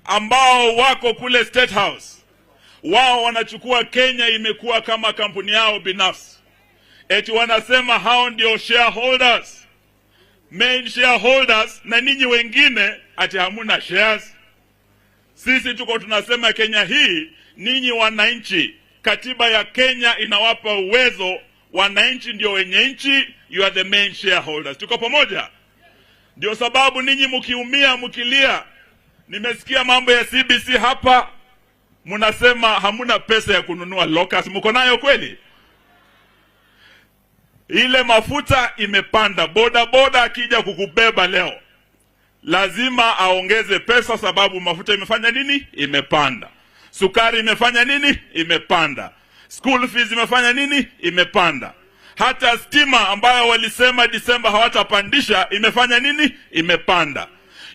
ambao wako kule State House, wao wanachukua Kenya imekuwa kama kampuni yao binafsi. Eti wanasema hao ndio shareholders, main shareholders, na ninyi wengine ati hamuna shares. Sisi tuko tunasema Kenya hii, ninyi wananchi, katiba ya Kenya inawapa uwezo, wananchi ndio wenye nchi, you are the main shareholders. Tuko pamoja? Ndio sababu ninyi mkiumia, mkilia, nimesikia mambo ya CBC hapa, mnasema hamuna pesa ya kununua locust. Mko nayo kweli? Ile mafuta imepanda, boda boda akija kukubeba leo lazima aongeze pesa, sababu mafuta imefanya nini? Imepanda. Sukari imefanya nini? Imepanda. School fees imefanya nini? Imepanda. Hata stima ambayo walisema Disemba hawatapandisha imefanya nini? Imepanda.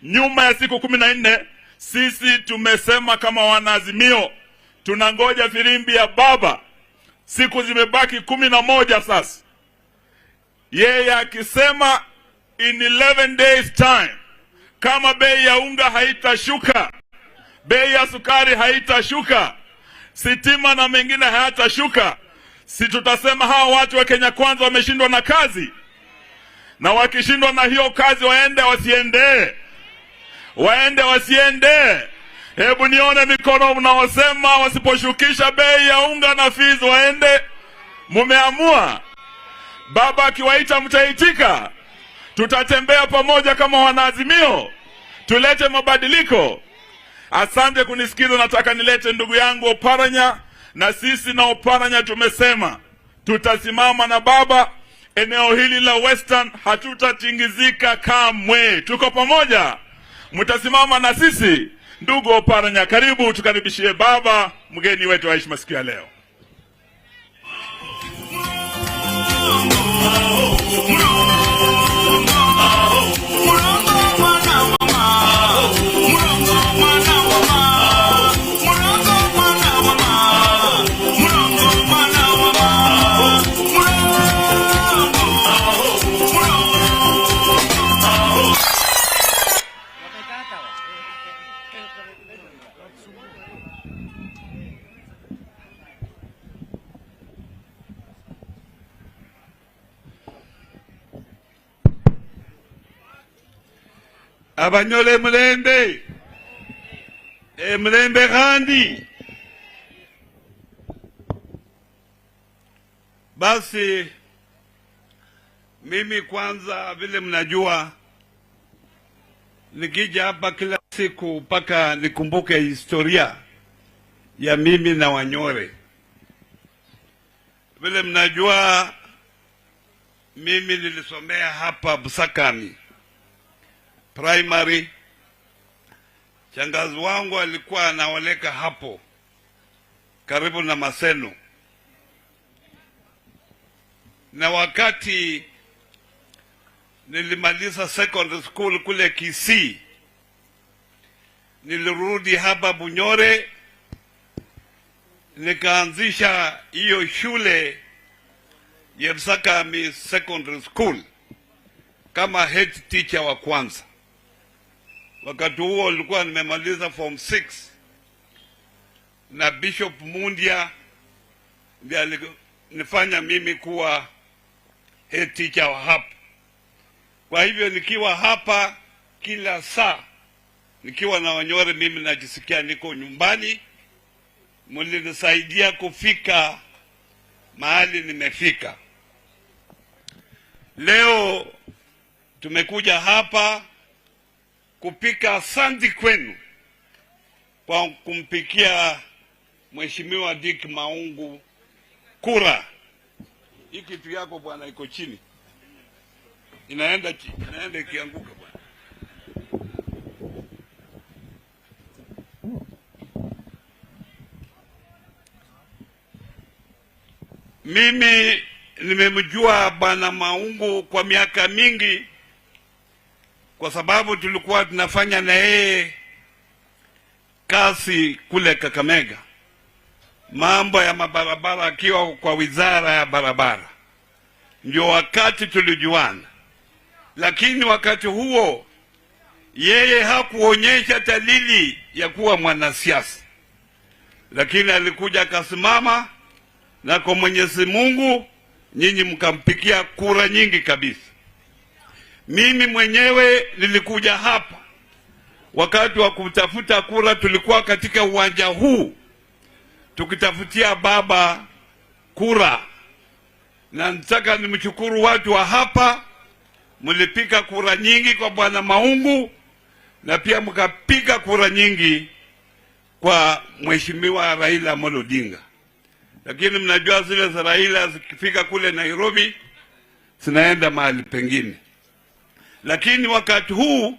Nyuma ya siku 14 sisi tumesema kama wanaazimio tunangoja firimbi ya baba. Siku zimebaki 11 sasa. Yeye akisema in 11 days time, kama bei ya unga haitashuka, bei ya sukari haitashuka, sitima na mengine hayatashuka, si tutasema hawa watu wa Kenya Kwanza wameshindwa na kazi? Na wakishindwa na hiyo kazi waende wasiende? Waende wasiende? Hebu nione mikono mnaosema wasiposhukisha bei ya unga na fees waende. Mumeamua? Baba akiwaita mtaitika? Tutatembea pamoja kama wanaazimio, tulete mabadiliko. Asante kunisikiza. Nataka nilete ndugu yangu Oparanya, na sisi na Oparanya tumesema tutasimama na baba. Eneo hili la Western hatutatingizika kamwe. Tuko pamoja, mtasimama na sisi. Ndugu Oparanya, karibu tukaribishie baba mgeni wetu wa heshima siku ya leo. Abanyole mulembe, mulembe Gandhi. Basi mimi kwanza, vile mnajua, nikija hapa kila siku mpaka nikumbuke historia ya mimi na Wanyore. Vile mnajua, mimi nilisomea hapa Busakami primary. Shangazi wangu alikuwa anaoleka hapo karibu na Maseno, na wakati nilimaliza secondary school kule Kisii, nilirudi hapa Bunyore nikaanzisha hiyo shule ya Busakami Secondary School kama head teacher wa kwanza. Wakati huo nilikuwa nimemaliza form 6, na Bishop Mundia ndiye alinifanya mimi kuwa head teacher wa hapa. Kwa hivyo nikiwa hapa kila saa, nikiwa na Wanyore, mimi najisikia niko nyumbani. Mlinisaidia kufika mahali nimefika. Leo tumekuja hapa kupika asante kwenu kwa kumpikia Mheshimiwa Dick Maungu kura. Hii kitu yako bwana iko chini, inaenda ikianguka bwana. Mimi nimemjua bwana Maungu kwa miaka mingi, kwa sababu tulikuwa tunafanya na yeye kazi kule Kakamega, mambo ya mabarabara, akiwa kwa wizara ya barabara. Ndio wakati tulijuana, lakini wakati huo Yeye hakuonyesha dalili ya kuwa mwanasiasa, lakini alikuja akasimama, na kwa Mwenyezi Mungu nyinyi mkampigia kura nyingi kabisa. Mimi mwenyewe nilikuja hapa wakati wa kutafuta kura, tulikuwa katika uwanja huu tukitafutia baba kura, na nataka nimshukuru watu wa hapa, mlipiga kura nyingi kwa Bwana Maungu na pia mkapiga kura nyingi kwa Mheshimiwa Raila Amolo Odinga. Lakini mnajua zile za Raila zikifika kule Nairobi zinaenda mahali pengine. Lakini wakati huu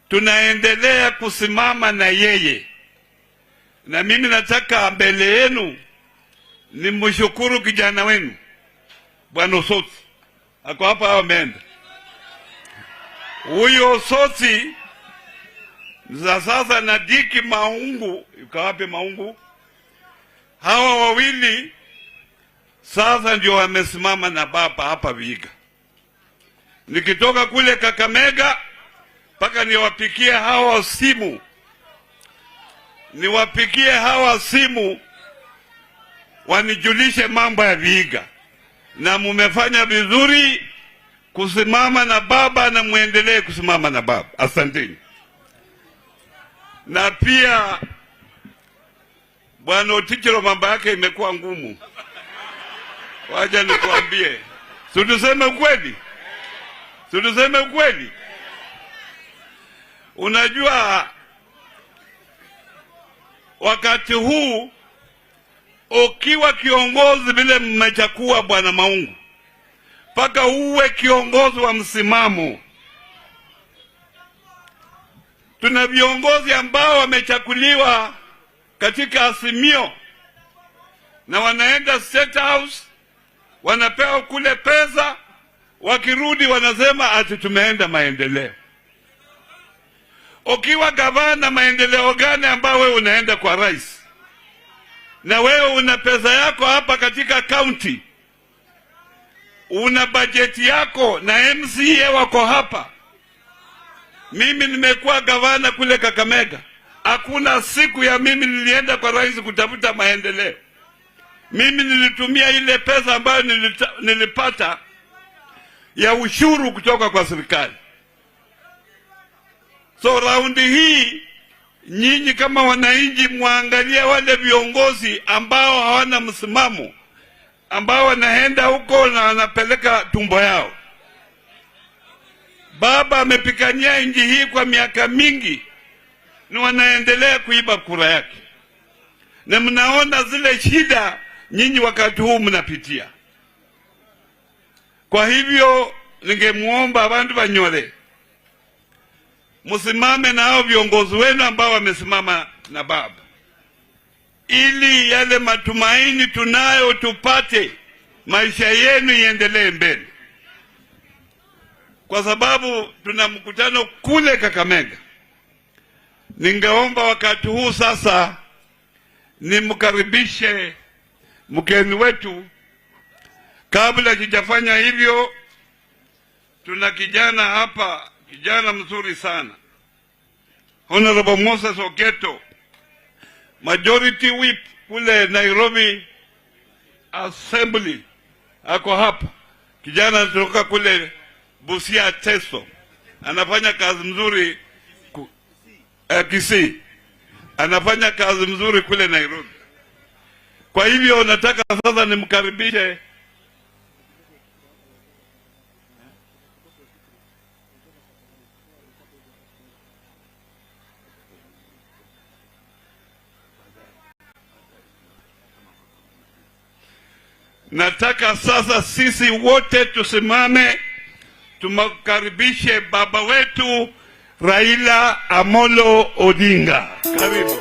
tunaendelea kusimama na yeye, na mimi nataka mbele yenu nimshukuru kijana wenu Bwana Osotsi. Ako hapa, ameenda huyo Osotsi za sasa na Diki Maungu. Yuko wapi Maungu? Hawa wawili sasa ndio wamesimama na baba hapa Vihiga. Nikitoka kule Kakamega mpaka niwapikie hawa simu, niwapikie hawa simu wanijulishe mambo ya Vihiga. Na mumefanya vizuri kusimama na baba, na muendelee kusimama na baba. Asanteni. Na pia Bwana Otichilo mambo yake imekuwa ngumu. Wacha nikuambie. Si tuseme ukweli? Si tuseme ukweli? Unajua wakati huu ukiwa kiongozi vile mmechakua Bwana Maungu, mpaka uwe kiongozi wa msimamo. Tuna viongozi ambao wamechaguliwa katika Azimio na wanaenda State House, wanapewa kule pesa, wakirudi wanasema ati tumeenda maendeleo. Ukiwa gavana, maendeleo gani ambao wewe unaenda kwa rais? Na wewe una pesa yako hapa katika county, una bajeti yako na MCA wako hapa. Mimi nimekuwa gavana kule Kakamega, hakuna siku ya mimi nilienda kwa rais kutafuta maendeleo. Mimi nilitumia ile pesa ambayo nilipata ya ushuru kutoka kwa serikali. So raundi hii nyinyi kama wananchi muangalie wale viongozi ambao hawana msimamo, ambao wanaenda huko na wanapeleka tumbo yao. Baba amepigania nchi hii kwa miaka mingi na wanaendelea kuiba kura yake. Na mnaona zile shida nyinyi wakati huu mnapitia. Kwa hivyo ningemuomba abantu banyole, msimame na hao viongozi wenu ambao wamesimama na baba, ili yale matumaini tunayo tupate, maisha yenu iendelee mbele. Kwa sababu tuna mkutano kule Kakamega, ningeomba wakati huu sasa nimkaribishe mgeni wetu. Kabla sijafanya hivyo, tuna kijana hapa, kijana mzuri sana, Honorable Moses Ogeto, Majority Whip kule Nairobi Assembly, ako hapa. Kijana anatoka kule Busia Teso, anafanya kazi mzuri Kisii, anafanya kazi mzuri kule Nairobi. Kwa hivyo nataka sasa nimkaribishe Nataka sasa sisi wote tusimame tumkaribishe baba wetu Raila Amolo Odinga. Karibu.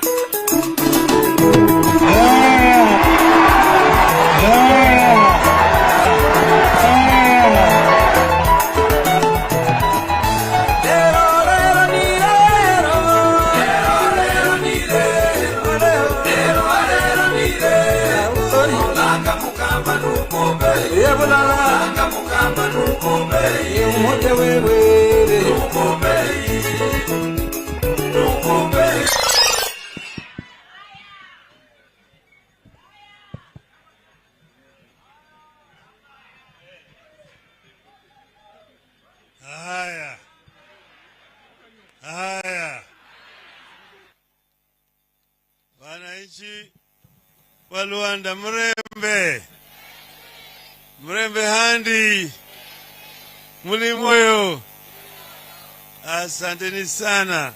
Wananchi wa Luanda, Mrembe, Mrembe handi mulimoyo, asanteni sana.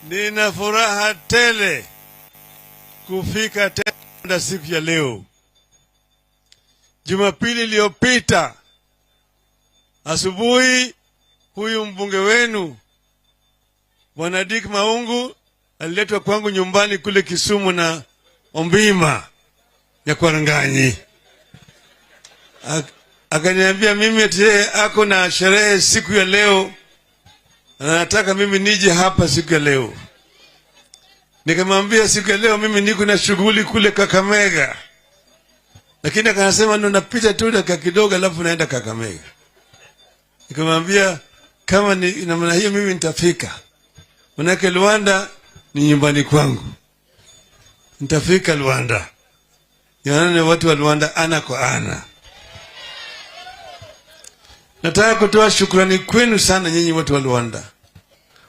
Nina furaha tele kufika tena siku ya leo. Jumapili iliyopita asubuhi, huyu mbunge wenu Bwana Dick Maungu aliletwa kwangu nyumbani kule Kisumu na Ombima ya Kwaranganyi. Akaniambia mimi ati yeye ako na sherehe siku ya leo, anataka mimi nije hapa siku ya leo. Nikamwambia siku ya leo mimi niko na shughuli kule Kakamega, lakini akasema ndo napita tu dakika kidogo alafu naenda Kakamega. Nikamwambia kama ni namna hiyo mimi nitafika, manake Luanda ni nyumbani kwangu, nitafika Luanda nionane watu wa Luanda ana kwa ana. Nataka kutoa shukrani kwenu sana nyinyi watu wa Luanda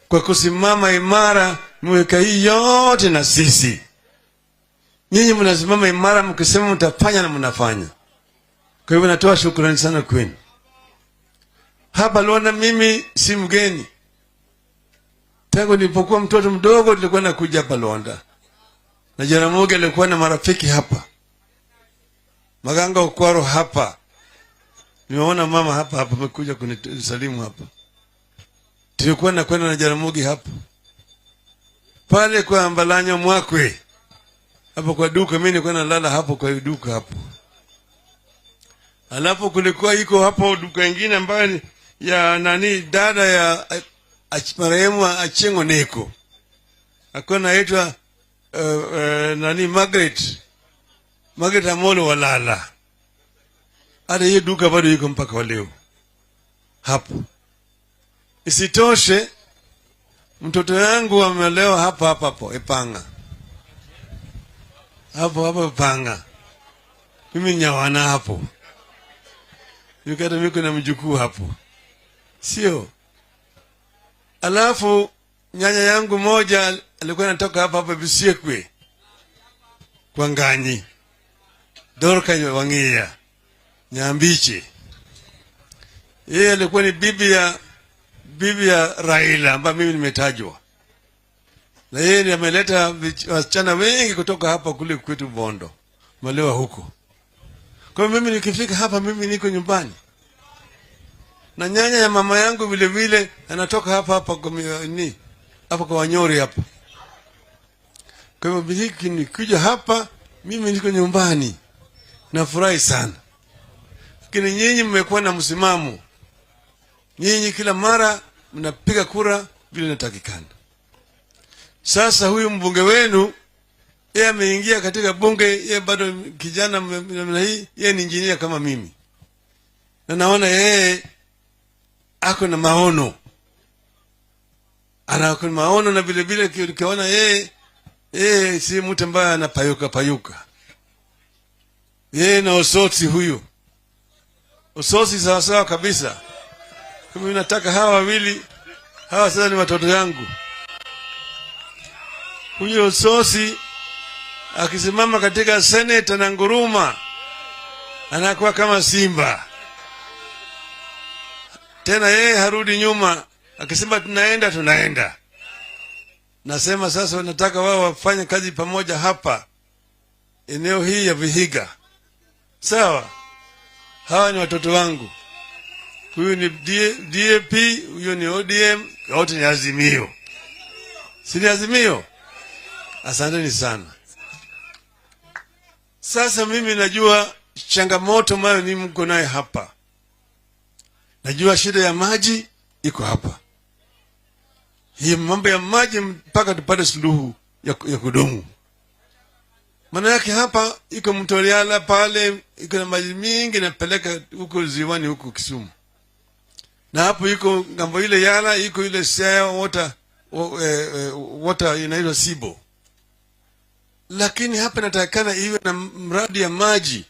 kwa kusimama imara mweka hii yote na sisi. Nyinyi mnasimama imara mkisema mtafanya na mnafanya. Kwa hivyo natoa shukrani sana kwenu. Hapa Luanda mimi si mgeni. Tangu nilipokuwa mtoto mdogo nilikuwa nakuja hapa Luanda. Na Jaramogi alikuwa na marafiki hapa. Maganga Okwaro hapa. Nimeona mama hapa hapa amekuja kunisalimu hapa. Tulikuwa nakwenda na Jaramogi hapa. Pale kwa Mbalanyo Mwakwe. Hapo kwa duka mimi nilikuwa nalala hapo kwa duka hapo. Alafu kulikuwa iko hapo duka nyingine ambayo ni ya nani, dada ya marehemu Achieng' Oneko. Alikuwa anaitwa nani, Margaret. Margaret Amolo Walala. Hata hiyo duka bado iko mpaka wa leo hapo. Isitoshe mtoto yangu amelewa hapa hapa hapo Epanga. Hapo hapo Epanga. Mimi nyawana hapo. Nikata mimi na mjukuu hapo. Sio. Alafu nyanya yangu moja alikuwa anatoka hapa hapa Bisiekwe. Kwa Nganyi. Dorka Wangia. Nyambiche. Yeye alikuwa ni bibi ya Raila ambaye mimi nimetajwa. Na yeye ndiye ameleta wasichana wengi kutoka hapa kule kwetu Bondo. Malewa huko. Kwa hiyo mimi nikifika hapa mimi niko nyumbani. Na nyanya ya mama yangu vile vile anatoka hapa hapa kwa ni hapa kwa Wanyori hapa. Kwa hivyo nikikuja hapa mimi niko nyumbani. Nafurahi sana. Lakini nyinyi mmekuwa na msimamo. Nyinyi kila mara mnapiga kura vile inatakikana. Sasa huyu mbunge wenu yeye ameingia katika bunge, yeye bado kijana namna hii, yeye ni engineer kama mimi. Na naona yeye ako na maono. Ana maono na vile vile ukiona yeye si mtu ambaye anapayuka payuka. Yeye na Osotsi huyu. Osotsi sawa sawa kabisa. Mimi nataka hawa wawili, hawa sasa ni watoto yangu. Huyo Osotsi akisimama katika senate na nguruma anakuwa kama simba. Tena yeye harudi nyuma, akisema tunaenda tunaenda. Nasema sasa nataka wao wafanye kazi pamoja hapa eneo hii ya Vihiga. Sawa? Hawa ni watoto wangu. Huyu ni DAP, huyu ni ODM, wote ni Azimio. Si ni Azimio? Asanteni sana. Sasa mimi najua changamoto ambayo ni mko naye hapa. Najua shida ya maji iko hapa. Hii mambo ya maji mpaka tupate suluhu ya kudumu. Maana yake hapa iko mto Yala pale, iko na maji mingi napeleka huko ziwani huko Kisumu. Na hapo iko ngambo ile Yala, iko ile Siaya water, water inaitwa Sibo. Lakini hapa inatakikana iwe na mradi ya maji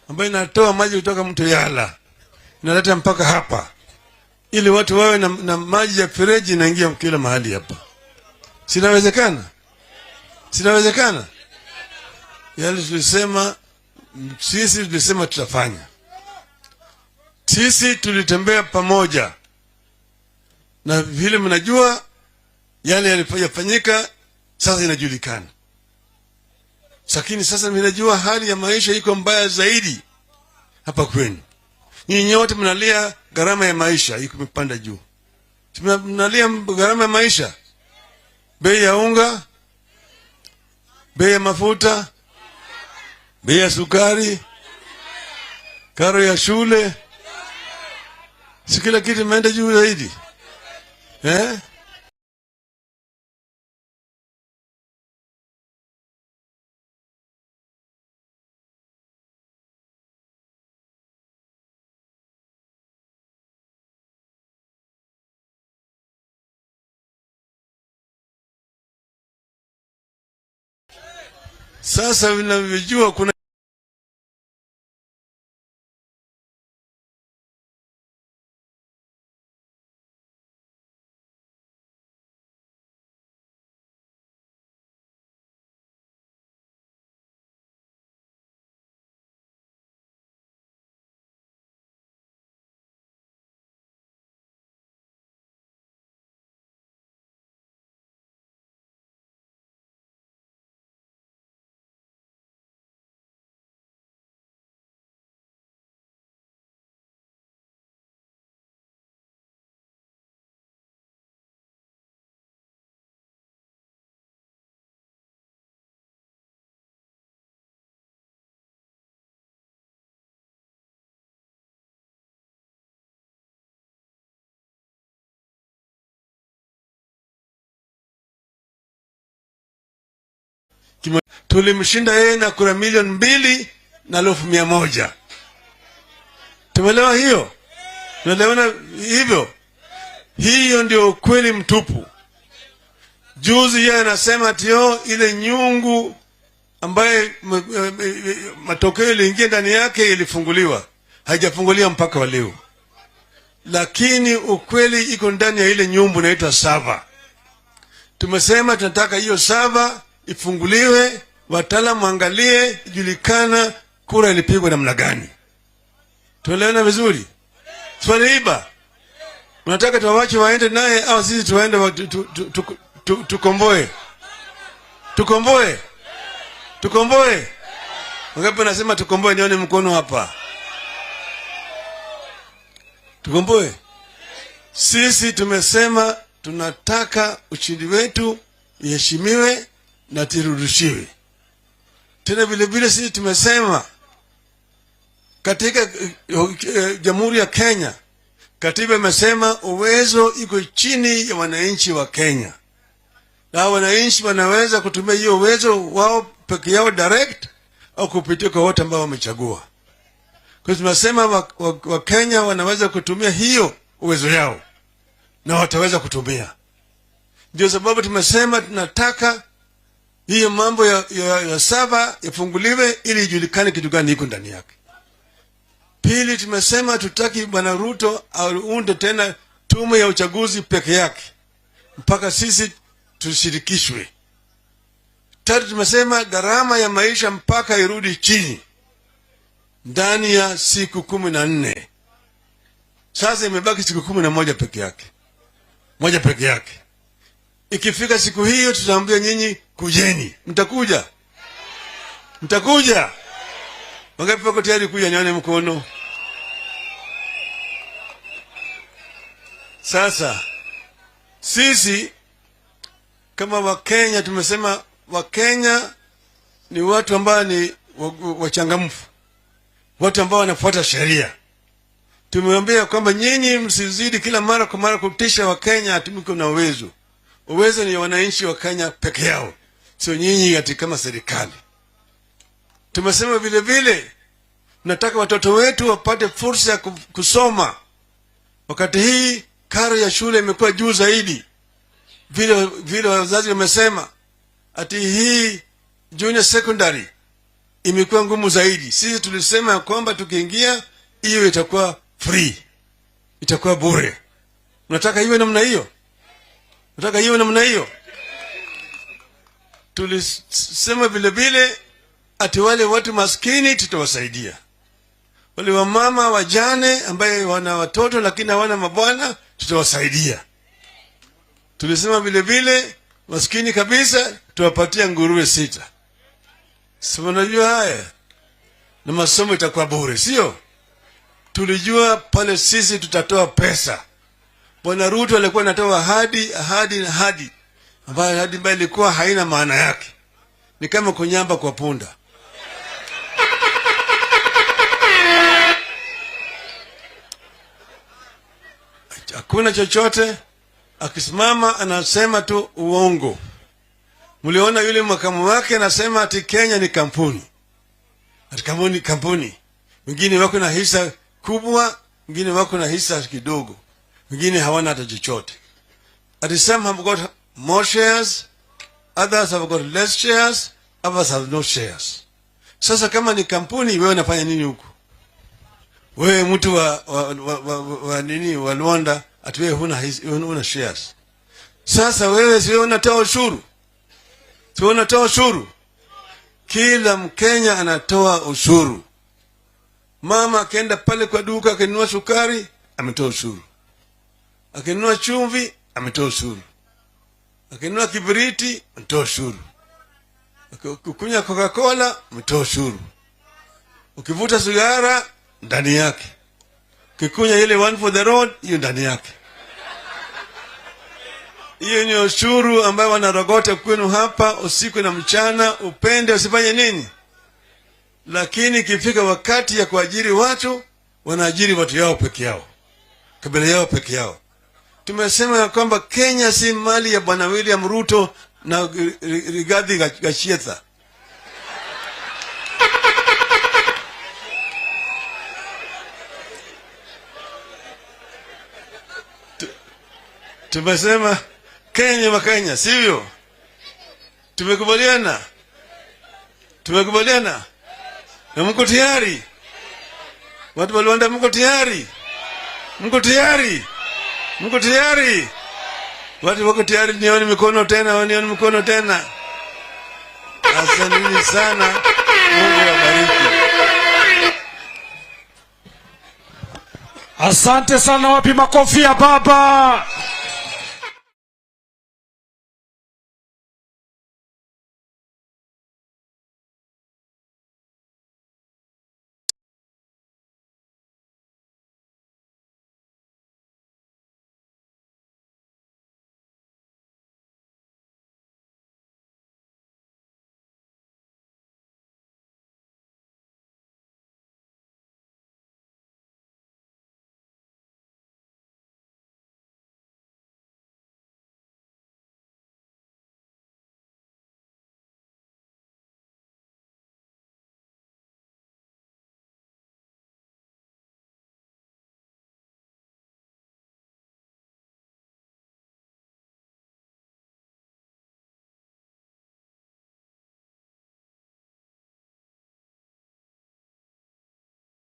ambayo inatoa maji kutoka mto Yala inaleta mpaka hapa. ili watu wawe na maji ya fereji inaingia kila mahali hapa. Sinawezekana? Sinawezekana? Yale tulisema, sisi tulisema tutafanya. Sisi tulitembea pamoja, na vile mnajua yale yalifanyika sasa inajulikana. Lakini sasa mnajua hali ya maisha iko mbaya zaidi hapa kwenu. Nyinyi nyote mnalia gharama ya maisha iko imepanda juu. Mnalia gharama ya maisha, bei ya unga, bei ya mafuta, bei ya sukari, karo ya shule, si kila kitu imeenda juu zaidi. Eh? Sasa vinavyojua kuna tulimshinda yeye na kura 2,100,000. Tumeelewa hiyo? Tunaelewana hivyo? Hiyo ndio ukweli mtupu. Juzi yeye anasema tio ile nyungu ambaye matokeo iliingia ndani yake ilifunguliwa, haijafunguliwa mpaka wa leo. Lakini ukweli iko ndani ya ile nyumbu inaitwa sava. Tumesema tunataka hiyo sava ifunguliwe, wataalamu angalie, ijulikana kura ilipigwa namna gani. Tuelewana vizuri? Swaliiba. Unataka tuwawache waende naye au sisi tuwaende tukomboe? Tukomboe? Tukomboe? Wangapi nasema tukomboe? Nione mkono hapa. Tukomboe? Sisi tumesema tunataka ushindi wetu iheshimiwe na tirudishiwe. Tena vile vile sisi tumesema katika Jamhuri ya Kenya, katiba imesema uwezo iko chini ya wananchi wa Kenya. Na wananchi wanaweza kutumia hiyo uwezo wao peke yao direct au kupitia kwa wote ambao wamechagua. Kwa hiyo tunasema wa Kenya wanaweza kutumia hiyo uwezo yao na wataweza kutumia. Ndio sababu tumesema tunataka hiyo mambo ya sava ifunguliwe ili ijulikane kitu gani iko ndani yake. Pili, tumesema tutaki Bwana Ruto aunde tena tume ya uchaguzi peke yake mpaka sisi tushirikishwe. Tatu, tumesema gharama ya maisha mpaka irudi chini ndani ya siku 14. Sasa imebaki siku 11 peke yake. Moja peke yake. Ikifika siku hiyo tutaambia nyinyi kujeni. Mtakuja? Mtakuja? Wangapi wako tayari kuja? Nione mkono. Sasa sisi kama Wakenya tumesema Wakenya ni watu ambao ni wachangamfu, watu ambao wanafuata sheria. Tumeambia kwamba nyinyi msizidi kila mara kwa mara kutisha Wakenya ati mko na uwezo. Uwezo ni wananchi wa Kenya peke yao, sio nyinyi ati kama serikali. Tumesema vile vile nataka watoto wetu wapate fursa ya kusoma. Wakati hii karo ya shule imekuwa juu zaidi. Vile wazazi wamesema ati hii junior secondary imekuwa ngumu zaidi. Sisi tulisema kwamba tukiingia hiyo itakuwa free, itakuwa bure. Unataka iwe namna hiyo? Unataka iwe namna hiyo? Tulisema vile vile ati wale watu maskini tutawasaidia, wale wamama wajane ambaye wana watoto lakini hawana mabwana tutawasaidia. Tulisema vile vile maskini kabisa tuwapatia nguruwe 6. Si unajua haya? Na masomo itakuwa bure, sio? Tulijua pale sisi tutatoa pesa. Bwana Ruto alikuwa anatoa ahadi, ahadi na ahadi, ambayo ahadi ambayo ilikuwa haina maana yake. Ni kama kunyamba kwa punda. Hakuna chochote, akisimama anasema tu uongo. Mliona yule makamu wake anasema ati Kenya ni kampuni. Ati kampuni, kampuni. Wengine wako na hisa kubwa, wengine wako na hisa kidogo. Wengine hawana hata chochote. Ati some have got more shares, others have got less shares, others have no shares. Sasa kama ni kampuni, wewe unafanya nini huko? Wewe mtu wa nini wa Luanda, ati wewe huna shares. Sasa wewe si unatoa ushuru? Si unatoa ushuru? Kila Mkenya anatoa ushuru. Mama akaenda pale kwa duka akinunua sukari, ametoa ushuru. Akinunua chumvi, ametoa ushuru. Akinunua kiberiti, ametoa ushuru. Ukikunywa Coca-Cola, ametoa ushuru. Ukivuta sigara, ndani yake. Ukikunywa ile one for the road, hiyo ndani yake. Hiyo ni ushuru ambayo wanarogota kwenu hapa usiku na mchana, upende usifanye nini. Lakini ikifika wakati ya kuajiri watu, wanaajiri watu yao peke yao, kabila yao peke yao. Tumesema ya kwamba Kenya si mali ya Bwana William Ruto na Rigathi Gachagua. Tumesema Kenya wa Kenya, sivyo? Tumekubaliana? Tumekubaliana? Na mko tayari? Watu wa Luanda mko tayari? Mko tayari? Mko tayari? Watu wako tayari, nione mikono tena, nione mikono tena. Asanteni sana. Mungu awabariki. Asante sana, wapi makofi ya baba?